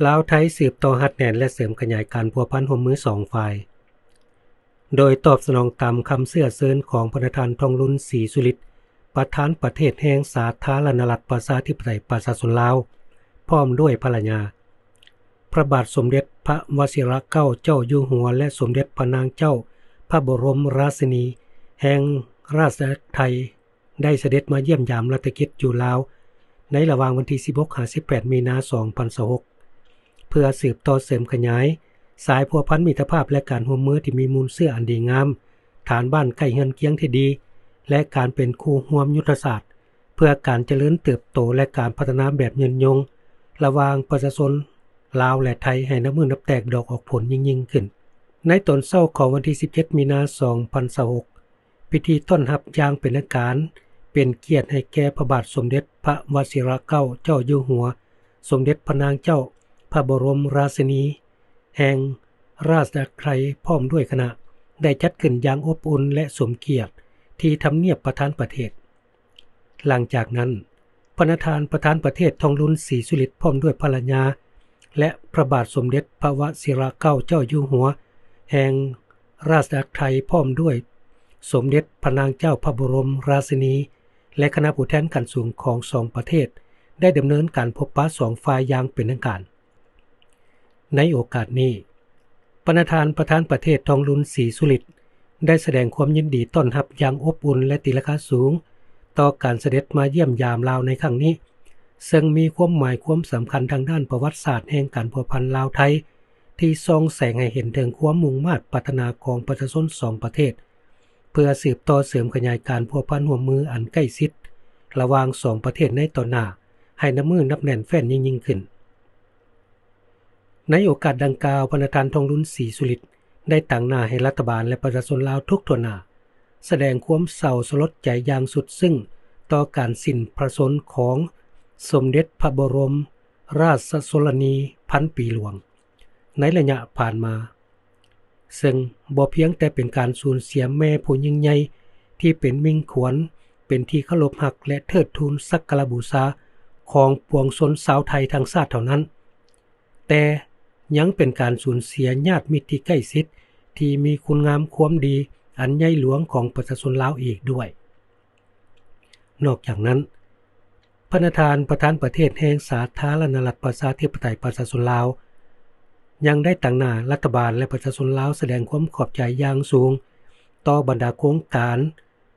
ລາວ-ໄທ ສືບຕໍ່ຮັດແໜ້ນ ແລະ ເສີມຂະຫຍາຍການພົວພັນຮ່ວມມືສອງຝ່າຍ. ໂດຍຕອບສະໜອງຕາມຄຳເຊື້ອເຊີນຂອງພະນະທ່ານ ທອງລຸນ ສີສຸລິດ ປະທານປະເທດແຫ່ງສາທາລະນະລັດ ປະຊາທິປະໄຕ ປະຊາຊົນລາວ ພ້ອມດ້ວຍພະລະຍາ, ພະບາດສົມເດັດພະວະຊິຣະເກົ້າເຈົ້າຢູ່ຫົວ ແລະ ສົມເດັດພະນາງເຈົ້າພະບໍລົມລາຊິນີແຫ່ງລາຊະອານາຈັກໄທ ໄດ້ສະເດັດມາຢ້ຽມຢາມລັດຖະກິດຢູ່ລາວ ໃນລະຫວ່າງວັນທີສິບຫົກ ຫາ ສິບແປດ ມີນາ ສອງພັນຊາວຫົກ ເພື່ອສືບຕໍ່ເສີມຂະຫຍາຍສາຍພົວພັນມິດຕະພາບ ແລະ ການຮ່ວມມືທີ່ມີມູນເຊື້ອອັນດີງາມ, ຖານບ້ານໃກ້ເຮືອນຄຽງທີ່ດີ ແລະ ການເປັນຄູ່ຮ່ວມຍຸດທະສາດ ເພື່ອການຈະເລີນເຕີບໂຕ ແລະ ການພັດທະນາແບບຍືນຍົງ ລະຫວ່າງປະຊາຊົນລາວ ແລະ ໄທ ໃຫ້ນັບມື້ນັບແຕກດອກອອກຜົນຍິ່ງໆຂຶ້ນ. ໃນຕອນເຊົ້າຂອງວັນທີສິບເຈັດ ມີນາ ສອງພັນຊາວຫົກ ພິທີຕ້ອນຮັບຢ່າງເປັນທາງການ ເປັນກຽດໃຫ້ແກ່ພະບາດສົມເດັດພະວະຊິຣະເກົ້າເຈົ້າຢູ່ຫົວ, ສົມເດັດພະນາງເຈົ້າພະບໍລົມລາຊິນີແຫ່ງລາຊະອານາຈັກໄທ ພ້ອມດ້ວຍຄະນະ ໄດ້ຈັດຂຶ້ນຢ່າງອົບອຸ່ນ ແລະ ສົມກຽດທີ່ທຳນຽບປະທານປະເທດ. ຫຼັງຈາກນັ້ນ, ພະນະທ່ານປະທານປະເທດ ທອງລຸນ ສີສຸລິດ ພ້ອມດ້ວຍພະລະຍາ ແລະ ພະບາດສົມເດັດພະວະຊິຣະເກົ້າເຈົ້າຢູ່ຫົວແຫ່ງລາຊະອານາຈັກໄທ ພ້ອມດ້ວຍສົມເດັດພະນາງເຈົ້າພະບໍລົມລາຊິນີ ແລະ ຄະນະຜູ້ແທນຂັ້ນສູງຂອງສອງປະເທດ ໄດ້ດຳເນີນການພົບປະສອງຝ່າຍຢ່າງເປັນທາງການ. ໃນໂອກາດນີ້, ພະນະທ່ານປະທານປະເທດ ທອງລຸນ ສີສຸລິດ ໄດ້ສະແດງຄວາມຍິນດີຕ້ອນຮັບຢ່າງອົບອຸ່ນ ແລະ ຕີລາຄາສູງ ຕໍ່ການສະເດັດມາຢ້ຽມຢາມລາວໃນຄັ້ງນີ້, ເຊິ່ງມີຄວາມໝາຍຄວາມສຳຄັນທາງດ້ານປະຫວັດສາດແຫ່ງການພົວພັນລາວ-ໄທ ທີ່ສ່ອງແສງໃຫ້ເຫັນເຖິງຄວາມມຸ່ງມາດປາດຖະໜາຂອງປະຊາຊົນສອງປະເທດ ເພື່ອສືບຕໍ່ເສີມຂະຫຍາຍການພົວພັນຮ່ວມມືອັນໃກ້ຊິດລະຫວ່າງສອງປະເທດໃນຕໍ່ໜ້າ ໃຫ້ນັບມື້ນັບແໜ້ນແຟ້ນຍິ່ງໆຂຶ້ນ. ໃນໂອກາດດັ່ງກ່າວ, ພະນະທ່ານ ທອງລຸນ ສີສຸລິດ ໄດ້ຕາງໜ້າໃຫ້ລັດຖະບານ ແລະ ປະຊາຊົນລາວທຸກທົ່ວໜ້າ ສະແດງຄວາມເສົ້າສະຫຼົດໃຈຢ່າງສຸດຊຶ້ງຕໍ່ການສິ້ນພະຊົນຂອງສົມເດັດພະບໍລົມລາຊະຊົນລະນີພັນປີຫຼວງໃນໄລຍະຜ່ານມາ. ເຊິ່ງບໍ່ພຽງແຕ່ເປັນການສູນເສຍແມ່ຜູ້ຍິ່ງໃຫຍ່ທີ່ເປັນມິ່ງຂວັນ, ເປັນທີ່ເຄົາລົບຮັກ ແລະ ເທີດທູນສັກກາລະບູຊາຂອງປວງຊົນຊາວໄທທັງຊາດເທົ່ານັ້ນ, ແຕ່ຍັງເປັນການສູນເສຍຍາດມິດທີ່ໃກ້ຊິດທີ່ມີຄຸນງາມຄວາມດີອັນໃຫຍ່ຫຼວງຂອງປະຊາຊົນລາວອີກດ້ວຍ. ນອກຈາກນັ້ນ, ພະນະທ່ານປະທານປະເທດແຫ່ງສາທາລະນະລັດ ປະຊາທິປະໄຕ ປະຊາຊົນລາວ ຍັງໄດ້ຕາງໜ້າລັດຖະບານ ແລະ ປະຊາຊົນລາວສະແດງຄວາມຂອບໃຈຢ່າງສູງຕໍ່ບັນດາໂຄງການ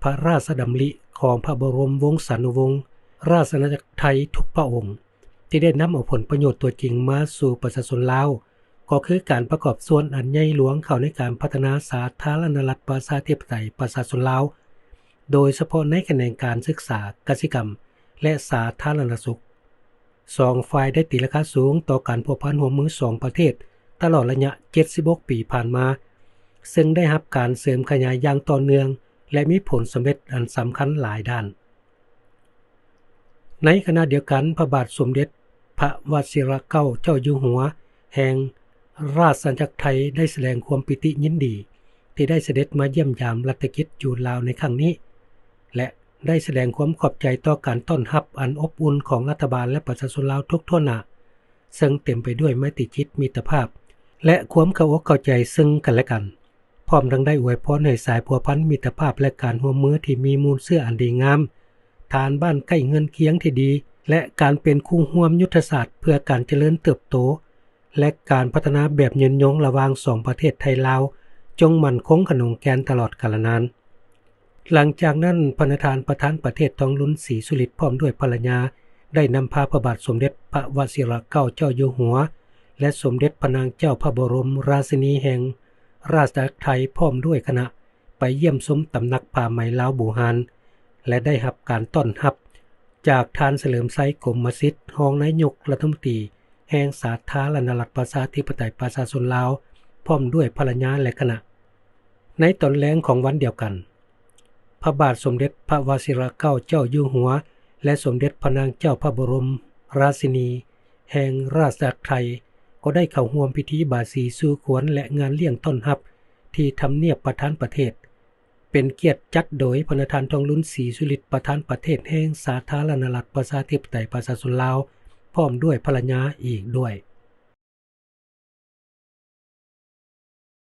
ພະລາຊະດຳລິຂອງພະບໍລົມວົງສານຸວົງ ລາຊະອານາຈັກໄທທຸກພະອົງ ທີ່ໄດ້ນຳເອົາຜົນປະໂຫຍດຕົວຈິງມາສູ່ປະຊາຊົນລາວ, ກໍຄືການປະກອບສ່ວນອັນໃຫຍ່ຫຼວງເຂົ້າໃນການພັດທະນາສາທາລະນະລັດ ປະຊາທິປະໄຕ ປະຊາຊົນລາວ, ໂດຍສະເພາະໃນຂະແໜງການສຶກສາ, ກະສິກຳ ແລະ ສາທາລະນະສຸກ. ສອງຝ່າຍໄດ້ຕີລາຄາສູງຕໍ່ການພົວພັນຮ່ວມມືສອງປະເທດຕະຫຼອດໄລຍະເຈັດສິບຫົກປີຜ່ານມາ, ເຊິ່ງໄດ້ຮັບການເສີມຂະຫຍາຍຢ່າງຕໍ່ເນື່ອງ ແລະ ມີຜົນສຳເລັດອັນສຳຄັນຫຼາຍດ້ານ. ໃນຂະນະດຽວກັນ, ພະບາດສົມເດັດພະວະຊິຣະເກົ້າເຈົ້າຢູ່ຫົວແຫ່ງລາຊະອານາຈັກໄທ ໄດ້ສະແດງຄວາມປີຕິຍິນດີທີ່ໄດ້ສະເດັດມາຢ້ຽມຢາມລັດຖະກິດຢູ່ລາວໃນຄັ້ງນີ້ ແລະ ໄດ້ສະແດງຄວາມຂອບໃຈຕໍ່ການຕ້ອນຮັບອັນອົບອຸ່ນຂອງລັດຖະບານ ແລະ ປະຊາຊົນລາວທຸກທົ່ວໜ້າ, ເຊິ່ງເຕັມໄປດ້ວຍໄມຕີຈິດມິດຕະພາບ ແລະ ຄວາມເຂົ້າອົກເຂົ້າໃຈເຊິ່ງກັນແລະກັນ. ພ້ອມທັງໄດ້ອວຍພອນໃຫ້ສາຍພົວພັນມິດຕະພາບ ແລະ ການຮ່ວມມືທີ່ມີມູນເຊື້ອອັນດີງາມ, ຖານບ້ານໃກ້ເຮືອນຄຽງທີ່ດີ ແລະ ການເປັນຄູ່ຮ່ວມຍຸດທະສາດເພື່ອການຈະເລີນເຕີບໂຕ ແລະ ການພັດທະນາແບບຍືນຍົງລະຫວ່າງສອງປະເທດໄທ-ລາວ ຈົ່ງໝັ້ນຄົງຂະໜົງແກ່ນຕະຫຼອດກາລະນານ. ຫຼັງຈາກນັ້ນ, ພະນະທ່ານປະທານປະເທດ ທອງລຸນ ສີສຸລິດ ພ້ອມດ້ວຍພະລະຍາ ໄດ້ນຳພາພະບາດສົມເດັດພະວະຊິຣະເກົ້າເຈົ້າຢູ່ຫົວ ແລະ ສົມເດັດພະນາງເຈົ້າພະບໍລົມລາຊິນີແຫ່ງລາຊະອານາຈັກໄທ ພ້ອມດ້ວຍຄະນະ ໄປຢ້ຽມຊົມຕຳໜັກຜ້າໄໝລາວບູຮານ ແລະ ໄດ້ຮັບການຕ້ອນຮັບຈາກທ່ານ ສະເຫຼີມໄຊ ກົມມະສິດ ຮອງນາຍົກລັດຖະມົນຕີແຫ່ງສາທາລະນະລັດ ປະຊາທິປະໄຕ ປະຊາຊົນລາວ ພ້ອມດ້ວຍພະລະຍາ ແລະ ຄະນະ. ໃນຕອນແລງຂອງວັນດຽວກັນ, ພະບາດສົມເດັດພະວະຊິຣະເກົ້າເຈົ້າຢູ່ຫົວ ແລະ ສົມເດັດພະນາງເຈົ້າພະບໍລົມລາຊິນີແຫ່ງລາຊະອານາຈັກໄທ ກໍໄດ້ເຂົ້າຮ່ວມພິທີບາສີສູ່ຂວັນ ແລະ ງານລ້ຽງຕ້ອນຮັບທີ່ທຳນຽບປະທານປະເທດ, ເປັນກຽດຈັດໂດຍພະນະທ່ານ ທອງລຸນ ສີສຸລິດ ປະທານປະເທດແຫ່ງສາທາລະນະລັດ ປະຊາທິປະໄຕ ປະຊາຊົນລາວ ພ້ອມດ້ວຍພະລະຍາອີກດ້ວຍ.